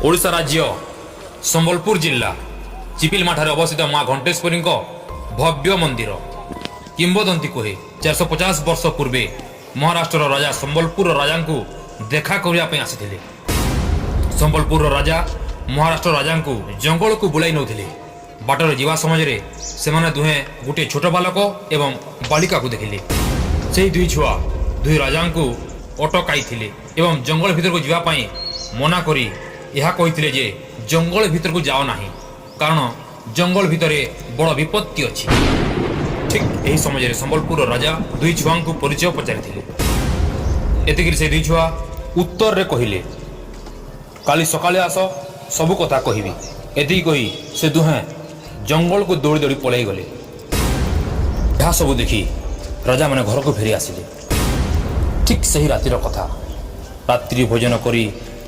ଓଡ଼ିଶା ରାଜ୍ୟ ସମ୍ବଲପୁର ଜିଲ୍ଲା ଚିପିଲିମାଠାରେ ଅବସ୍ଥିତ ମା ଘଣ୍ଟେଶ୍ୱରୀଙ୍କ ଭବ୍ୟ ମନ୍ଦିର। କିମ୍ବଦନ୍ତୀ କୁହେ, 450 ବର୍ଷ ପୂର୍ବେ ମହାରାଷ୍ଟ୍ରର ରାଜା ସମ୍ବଲପୁରର ରାଜାଙ୍କୁ ଦେଖା କରିବା ପାଇଁ ଆସିଥିଲେ। ସମ୍ବଲପୁରର ରାଜା ମହାରାଷ୍ଟ୍ର ରାଜାଙ୍କୁ ଜଙ୍ଗଲକୁ ବୁଲାଇ ନେଉଥିଲେ। ବାଟରେ ଯିବା ସମୟରେ ସେମାନେ ଦୁହେଁ ଗୋଟିଏ ଛୋଟ ବାଲକ ଏବଂ ବାଳିକାକୁ ଦେଖିଲେ। ସେହି ଦୁଇ ଛୁଆ ଦୁଇ ରାଜାଙ୍କୁ ଅଟକାଇଥିଲେ ଏବଂ ଜଙ୍ଗଲ ଭିତରକୁ ଯିବା ପାଇଁ ମନା କରି ଏହା କହିଥିଲେ ଯେ ଜଙ୍ଗଲ ଭିତରକୁ ଯାଅ ନାହିଁ, କାରଣ ଜଙ୍ଗଲ ଭିତରେ ବଡ଼ ବିପତ୍ତି ଅଛି। ଠିକ୍ ଏହି ସମୟରେ ସମ୍ବଲପୁରର ରାଜା ଦୁଇ ଛୁଆଙ୍କୁ ପରିଚୟ ପଚାରିଥିଲେ। ଏତିକିରେ ସେ ଦୁଇ ଛୁଆ ଉତ୍ତରରେ କହିଲେ, "କାଲି ସକାଳେ ଆସ, ସବୁ କଥା କହିବି।" ଏତିକି କହି ସେ ଦୁହେଁ ଜଙ୍ଗଲକୁ ଦୌଡ଼ି ଦୌଡ଼ି ପଳାଇ ଗଲେ। ଏହା ସବୁ ଦେଖି ରାଜାମାନେ ଘରକୁ ଫେରି ଆସିଲେ। ଠିକ୍ ସେହି ରାତିର କଥା। ରାତ୍ରି ଭୋଜନ କରି